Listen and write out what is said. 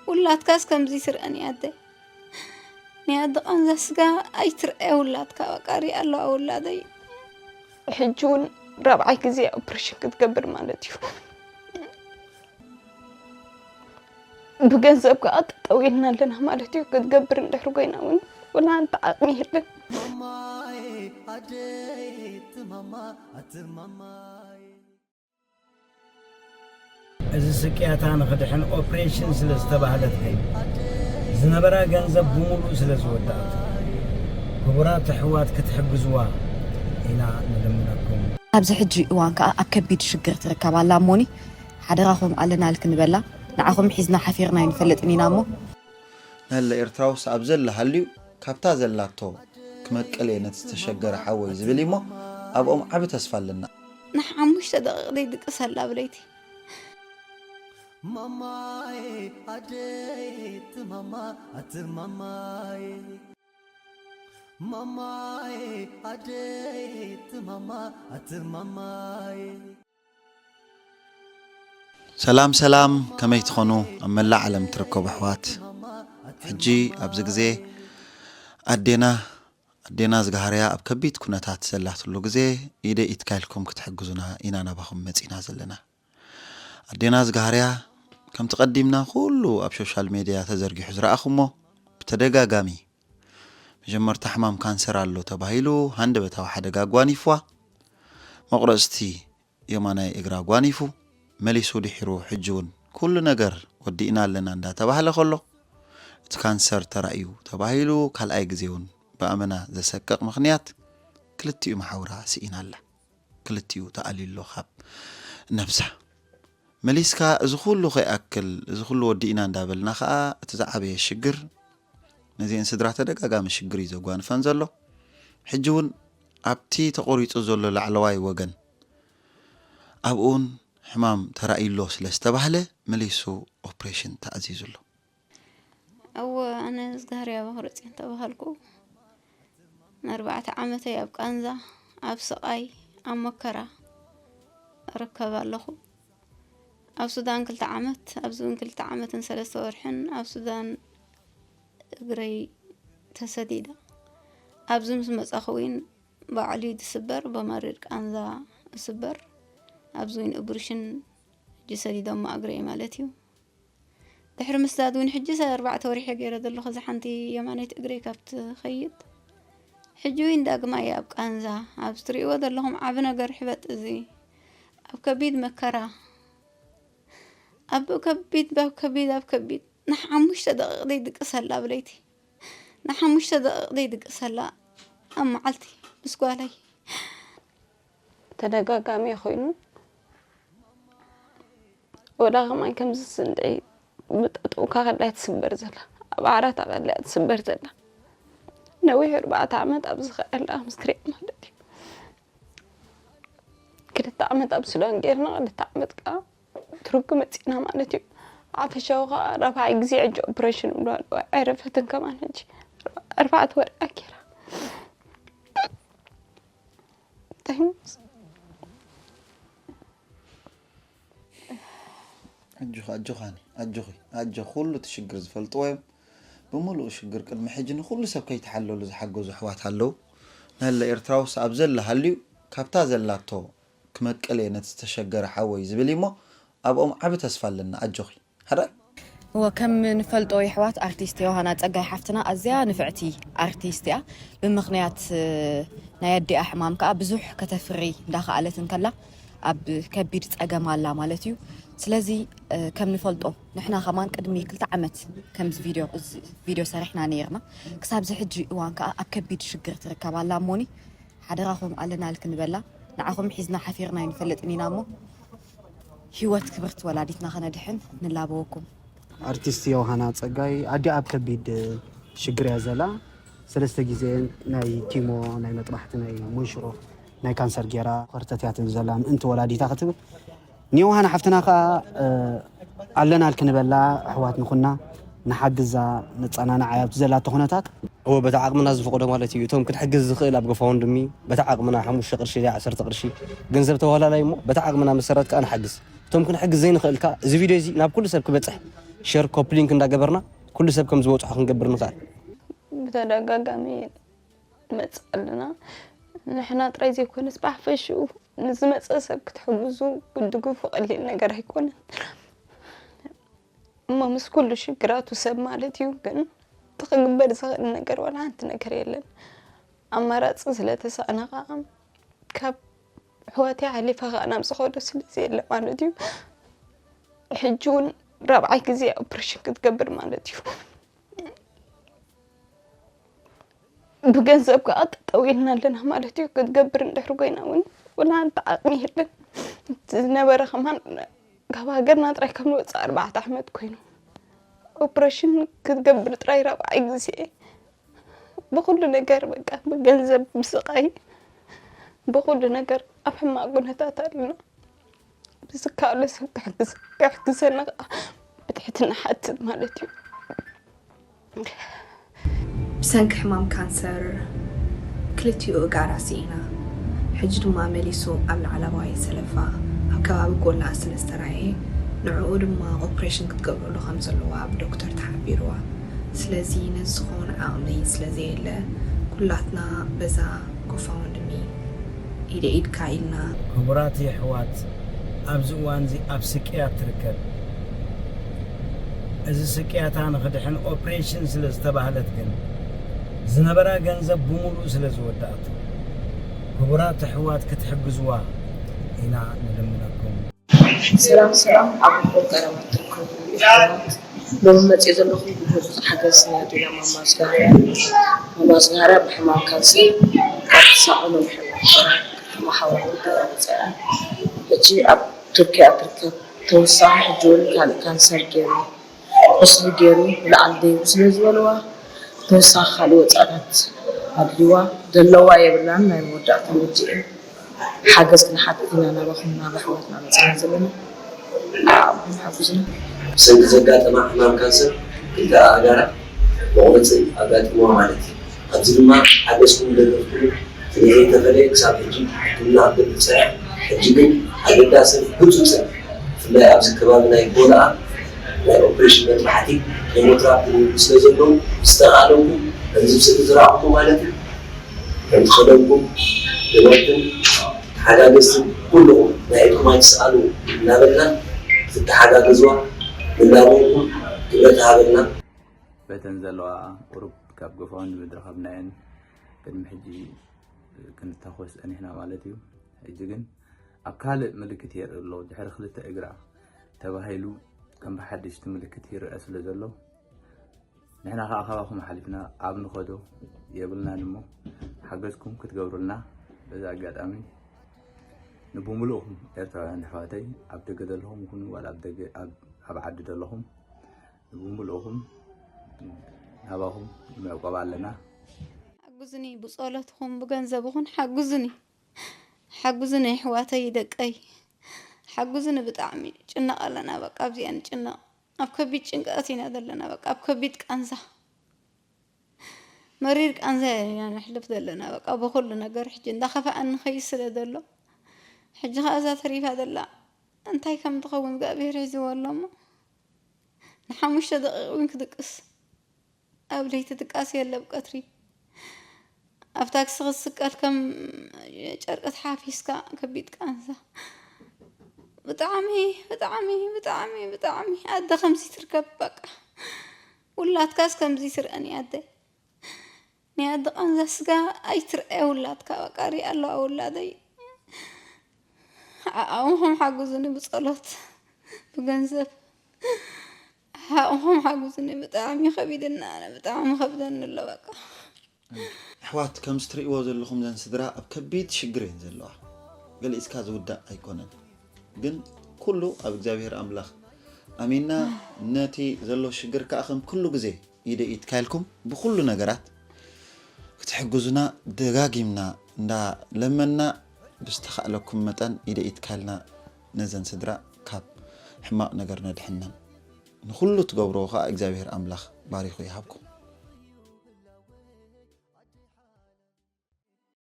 ውላድካስ ከምዚ ትርእን እያ ኣደ። ናይ ኣደ ቃንዛ ስጋ ኣይትርአ ውላድካ፣ በቃ ሪኣ ኣለዋ ውላደይ። ሕጂ እውን ራብዓይ ግዜ ኦፕሬሽን ክትገብር ማለት እዩ። ብገንዘብ ከዓ ጠጠው ኢልና ኣለና ማለት እዩ። ክትገብር እንድሕር ኮይና እውን ወላ ሓንቲ ዓቕሚ የለን። እዚ ስቅያታ ንኽድሕን ኦፕሬሽን ስለ ዝተባህለት ግን ዝነበራ ገንዘብ ብምሉእ ስለ ዝወደኣት፣ ክቡራት ኣሕዋት ክትሕግዝዋ ኢና ንልምነኩም። ኣብዚ ሕጂ እዋን ከኣ ኣብ ከቢድ ሽግር ትርከብ ኣላ እሞኒ ሓደራኹም ኣለናልኪ ንበላ ንዓኹም ሒዝና ሓፊርና ኣይንፈልጥን ኢና እሞ ነለ ኤርትራውስ ኣብ ዘላ ሃልዩ ካብታ ዘላቶ ክመቅል እየ ነቲ ዝተሸገረ ሓወይ ዝብል እዩሞ ኣብኦም ዓቢ ተስፋ ኣለና። ንሓሙሽተ ደቂቕ ደይድቅስ ኣላ ብለይቲ። ማማይ ኣደይ ትማማ ኣትማማይ ማማይ ኣደይ ትማማ ኣትማማይ ሰላም ሰላም ከመይ ትኾኑ ኣብ መላእ ዓለም ትርከቡ ኣሕዋት ሕጂ ኣብዚ ግዜ ኣዴና ኣዴና ዝጋሃርያ ኣብ ከቢድ ኩነታት ዘላትሉ ግዜ ኢደ ኢትካ ኢልኩም ክትሕግዙና ኢና ናባኹም መጺና ዘለና ኣዴና ዝጋሃርያ ከምቲ ቀዲምና ኩሉ ኣብ ሶሻል ሜድያ ተዘርጊሑ ዝረኣኹሞ ብተደጋጋሚ መጀመርታ ሕማም ካንሰር ኣሎ ተባሂሉ ሃንደበታዊ ሓደጋ ኣጓኒፍዋ መቑረፅቲ የማናይ እግራ ጓኒፉ መሊሱ ድሒሩ ሕጂ እውን ኩሉ ነገር ወዲእና ኣለና እንዳተባህለ ከሎ እቲ ካንሰር ተራእዩ ተባሂሉ ካልኣይ ግዜ እውን ብኣመና ዘሰቅቕ ምኽንያት ክልቲኡ መሓውራ ስኢና ኣላ። ክልቲኡ ተኣልዩ ኣሎ ካብ ነብሳ። መሊስካ እዚ ኩሉ ከይኣክል እዚ ኩሉ ወዲእና እንዳበልና ከኣ እቲ ዝዓበየ ሽግር ነዚአን ስድራ ተደጋጋሚ ሽግር እዩ ዘጓንፈን ዘሎ። ሕጂ እውን ኣብቲ ተቖሪፁ ዘሎ ላዕለዋይ ወገን ኣብኡን ሕማም ተራእዩ ኣሎ ስለ ዝተባህለ መሊሱ ኦፕሬሽን ተኣዚዙ ኣሎ። እወ ኣነ ዝጋህርያ ባህሩ ፅዮን ተባሃልኩ። ንኣርባዕተ ዓመተይ ኣብ ቃንዛ፣ ኣብ ስቓይ፣ ኣብ መከራ እርከብ ኣለኹ። ኣብ ሱዳን ክልተ ዓመት፣ ኣብዚ እውን ክልተ ዓመትን ሰለስተ ወርሕን ኣብ ሱዳን እግረይ ተሰዲደ። ኣብዚ ምስ መጻኹ እውን ባዕሉ እዩ ዝስበር፣ ብመሪር ቃንዛ እስበር። ኣብዚ እውን እብርሽን ሕጂ ሰዲዶሞ እግረይ ማለት እዩ። ድሕሪ ምስዳድ እውን ሕጂ ኣርባዕተ ወርሒ ገይረ ዘለኹ እዛ ሓንቲ የማነይቲ እግረይ ካብ ትኸይድ ሕጂ እውን ዳግማይ ኣብ ቃንዛ ኣብዚ ትርእይዎ ዘለኹም ዓቢ ነገር ሕበጥ እዚ ኣብ ከቢድ መከራ ኣብ ከቢድ ኣብ ከቢድ ኣብ ከቢድ ንሓሙሽተ ደቂቕ ዘይድቅስ ኣላ ብለይቲ ንሓሙሽተ ደቂቕ ዘይድቅስ ኣላ ኣብ መዓልቲ ምስ ጓለይ ተደጋጋሚ ኮይኑ ወላ ከማን ከምዚ ስንደይ ብጠጠውካ ከላ ትስበር ዘላ ኣብ ዓራታ ከላ ትስበር ዘላ ነዊሕ ኣርባዕተ ዓመት ኣብዚ ከላ ምስ ትሪኣ ማለት እዩ ክልተ ዓመት ኣብ ሱዳን ገይርና ክልተ ዓመት ከዓ ትርጉ መፂና ማለት እዩ ዓፈሻዊ ከዓ ረብዓይ ግዜ ሕጂ ኦፕሬሽን ብሎ ኣለዋ ኣይረፈትን ከማን ሕጂ ኣርባዕተ ወርቂ ኣኪራ እንታይ ኣጆኺ ኣጆኻኒ ኣጆኺ ኣጆ ኩሉ እቲ ሽግር ዝፈልጥዎ እዮም ብምሉኡ ሽግር ቅድሚ ሕጂ ንኩሉ ሰብ ከይተሓለሉ ዝሓገዙ ኣሕዋት ኣለዉ ነለ ኤርትራውስ ኣብ ዘላ ሃልዩ ካብታ ዘላቶ ክመቅል እየ ነቲ ዝተሸገረ ሓወይ ዝብል እዩሞ ኣብኦም ዓቢ ተስፋ ኣለና ኣጆኺ ሓዳር እወ ከም ንፈልጦ የሕዋት ኣርቲስት ዮሃና ጸጋይ ሓፍትና ኣዝያ ንፍዕቲ ኣርቲስት እያ ብምኽንያት ናይ ኣዲኣ ሕማም ከኣ ብዙሕ ከተፍሪ እንዳኸኣለት እንከላ ኣብ ከቢድ ጸገም ኣላ ማለት እዩ ስለዚ ከም ንፈልጦ ንሕና ከማን ቅድሚ ክልተ ዓመት ከምዚ ቪድዮ እዚ ቪድዮ ሰሪሕና ነይርና ክሳብ እዚ ሕጂ እዋን ከኣ ኣብ ከቢድ ሽግር ትርከብ ኣላ እሞኒ ሓደራኹም ኣለናልኪ ንበላ ንዓኹም ሒዝና ሓፊርና ኣይንፈልጥን ኢና እሞ ሂወት ክብርቲ ወላዲትና ከነድሕን ንላበወኩም። ኣርቲስት ዮሃና ጸጋይ ኣዲኣ ኣብ ከቢድ ሽግር እያ ዘላ። ሰለስተ ግዜ ናይ ኪሞ፣ ናይ መጥባሕቲ፣ ናይ መንሽሮ፣ ናይ ካንሰር ጌራ ከርተት እያ ትብል ዘላ ምእንቲ ወላዲታ ክትብል ንዮሃና ሓፍትና ከኣ ኣለናልኪ ንበላ ኣሕዋት ንኹና ንሓግዛ ነጸናንዓያ ኣብቲ ዘላቶ ኩነታት። እወ በቲ ዓቕምና ዝፈቕዶ ማለት እዩ እቶም ክትሕግዝ ዝኽእል ኣብ ጎፋወንድሚ በቲ ዓቕምና ሓሙሽተ ቅርሺ ድያ ዓሰርተ ቅርሺ ገንዘብ ተዋህላላይ እሞ በቲ ዓቕምና መሰረት ከኣ ንሓግዝ እቶም ክንሕግዝ ዘይንኽእል ከኣ እዚ ቪድዮ እዚ ናብ ኩሉ ሰብ ክበጽሕ ሸር ኮፕሊንክ እንዳገበርና ኩሉ ሰብ ከም ዝበፅሖ ክንገብር ንኽእል። ብተደጋጋሚ ንመፅእ ኣለና። ንሕና ጥራይ ዘይኮነስ ብሓፈሽኡ ንዝመፀ ሰብ ክትሕግዙ ክትድግፉ ቀሊል ነገር ኣይኮነን። እሞ ምስ ኩሉ ሽግራቱ ሰብ ማለት እዩ፣ ግን እቲ ክግበር ዝኽእል ነገር ዋላ ሓንቲ ነገር የለን። ኣማራፂ ስለተሳእነ ከዓ ካብ ኣሕዋተይ ሓሊፈ ከዓ ናብ ዝኸዶ ስለዘየለ ማለት እዩ። ሕጂ እውን ራብዓይ ግዜ ኦፕሬሽን ክትገብር ማለት እዩ። ብገንዘብ ከዓ ጠጠው ኢልና ኣለና ማለት እዩ። ክትገብር እንድሕር ኮይና እውን ወላ ሓንቲ ዓቕሚ የለን። እቲ ዝነበረ ከማን ካብ ሃገርና ጥራይ ከም ንወፅእ ኣርባዕተ ዓመት ኮይኑ ኦፕሬሽን ክትገብር ጥራይ ራብዓይ ግዜ ብኩሉ ነገር በቃ ብገንዘብ ብስቃይ ብኩሉ ነገር ኣብ ሕማቅ ኩነታት ኣለና። ብዝከኣሎ ሰብ ክሕግዝ- ክሕግዘና ከዓ ብትሕትና ሓትት ማለት እዩ። ብሰንኪ ሕማም ካንሰር ክልቲኡ እጋራ ስኢና። ሕጂ ድማ መሊሱ ኣብ ላዕለዋይ ሰለፋ ኣብ ከባቢ ጎላ ስለ ዝተራእየ ንዕኡ ድማ ኦፕሬሽን ክትገብረሉ ከም ዘለዋ ብዶክተር ተሓቢርዋ። ስለዚ ነዚ ዝኸውን ዓቕሚ ስለ ዘየለ ኩላትና በዛ ጎፋውንድሚ ኢደ ኢድካ ኢልና ክቡራት የሕዋት ኣብዚ እዋን እዚ ኣብ ስቅያት ትርከብ። እዚ ስቅያታ ንኽድሕን ኦፕሬሽን ስለ ዝተባህለት ግን ዝነበራ ገንዘብ ብምሉኡ ስለ ዝወዳእቱ ክቡራት ኣሕዋት ክትሕግዝዋ ኢና ንልምነኩም። ሰላም ሰላም ኣብ ኩሉ ቀረባት ትርከቡ የሕዋት ሎሚ መፅእ ዘለኹ ብህፁፅ ሓገዝ ናይ ኣዴና ማማ ዝጋርያ ማማ ዝጋርያ ብሕማም ካንሰር ካብ ትሳቐ ነዊሕ እያ ከተማ ሓዋሩ ተመፀያ ሕጂ ኣብ ቱርኪያ ትርከብ ተወሳኺ ሕጂ እውን ካልእ ካንሰር ገይሩ ቁስሊ ገይሩ ብላዕሊ ደይቡ ስለ ዝበልዋ ተወሳኺ ካልእ ወፃእታት ኣድልዋ ዘለዋ የብላን ናይ መወዳእታ ወዲኤ ሓገዝ ክንሓትት ኢና ናባኹም ናብ ኣሕዋትና መፂና ዘለና ንዓኹም ሓግዙና። ብሰንኪ ዘጋጠማ ሕማም ካንሰር ክልተ ኣእጋራ መቑረፂ ኣጋጢምዋ ማለት እዩ። ኣብዚ ድማ ሓገዝኩም ደገፍኩም ስለዘይተፈለየ ክሳብ ሕጂ ሕክምና ኣብ ገድሊ ፀኒሓ። ሕጂ ግን ኣገዳስን ህፁፅን ብፍላይ ኣብዚ ከባቢ ናይ ጎልኣ ናይ ኦፕሬሽን መጥባሕቲ ኬሞትራፒ ስለ ዘለዉ ዝተኻእለኩም ከምዚ ኣብ ስእሊ ዝረኣኹሞ ማለት እዩ ከምቲ ቀደምኩም ነበርትን ተሓጋገዝትን ኩልኹም ናይ ኢድኩም ኣይትስኣኑ እናበልና ክትተሓጋገዝዋ ንላበወኩም ክብረት ሃበልና። በተን ዘለዋ ቁሩብ ካብ ጎፋውንድሚ ዝረኸብናየን ቅድሚ ሕጂ ክንታኾስ ጸኒሕና ማለት እዩ። ሕጂ ግን ኣብ ካልእ ምልክት የርኢ ኣሎ። ድሕሪ ክልተ እግራ ተባሂሉ ከም ብሓድሽ እቲ ምልክት ይረኣ ስለ ዘሎ ንሕና ከኣ ካባኹም ሓሊፍና ኣብ ንኸዶ የብልናን እሞ ሓገዝኩም ክትገብሩልና በዚ ኣጋጣሚ ንብምሉእኹም ኤርትራውያን ኣሕዋተይ ኣብ ደገ ዘለኹም ይኹኑ ዋላ ኣብ ደገ ኣብ ዓዲ ዘለኹም ብሙሉእኹም ናባኹም ንዕቆብ ኣለና። ሓጉዝኒ ብጸሎትኹም ብገንዘብኹን ሓጉዝኒ ሓጉዝኒ ኣሕዋተይ ደቀይ ሓጉዝኒ ብጣዕሚ ጭነቕ ኣለና በቃ ኣብዚኣ ንጭነቕ ኣብ ከቢድ ጭንቀት ኢና ዘለና በቃ ኣብ ከቢድ ቃንዛ መሪር ቃንዛ ኢና ነሕልፍ ዘለና በቃ ብኹሉ ነገር ሕጂ እንዳኸፍኣኒ ንኸይድ ስለ ዘሎ ሕጂ ኸኣ እዛ ተሪፋ ዘላ እንታይ ከም ትኸውን እግዚኣብሔር ሒዝዎ ኣሎ እሞ ንሓሙሽተ ደቂቕ እውን ክድቅስ ኣብ ለይቲ ድቃስ የለ ኣብ ቀትሪ ኣብ ታክሲ ክትስቀል ከም ጨርቂ ተሓፊስካ ከቢድ ቃንዛ ብጣዕሚ ብጣዕሚ ብጣዕሚ ብጣዕሚ ኣደ ከምዚ ትርከብ በቃ ውላድካስ ከምዚ ትርእን ኣደ ናይ ኣደ ቃንዛ ስጋ ኣይትርኣየ ውላድካ በቃ ሪኣ ኣለዋ ውላደይ ዓዓኹም ሓግዙኒ ብፀሎት ብገንዘብ ዓዓኹም ሓግዙኒ ብጣዕሚ ከቢድና ኣነ ብጣዕሚ ከብደኒ ኣሎ በቃ። ኣሕዋት ከምዚ ትርእይዎ ዘለኹም ዘን ስድራ ኣብ ከቢድ ሽግር እየን ዘለዋ። ገሊጽካ ዝውዳእ ኣይኮነን። ግን ኩሉ ኣብ እግዚኣብሔር ኣምላኽ ኣሚንና ነቲ ዘሎ ሽግር ከኣ ከም ኩሉ ግዜ ኢደ ኢትካ ኢልኩም ብኹሉ ነገራት ክትሕግዙና ደጋጊምና እንዳለመንና ብዝተኻእለኩም መጠን ኢደ ኢትካ ኢልና ነዘን ስድራ ካብ ሕማቕ ነገር ነድሕነን። ንኹሉ ትገብርዎ ኸኣ እግዚኣብሔር ኣምላኽ ባሪኹ ይሃብኩም።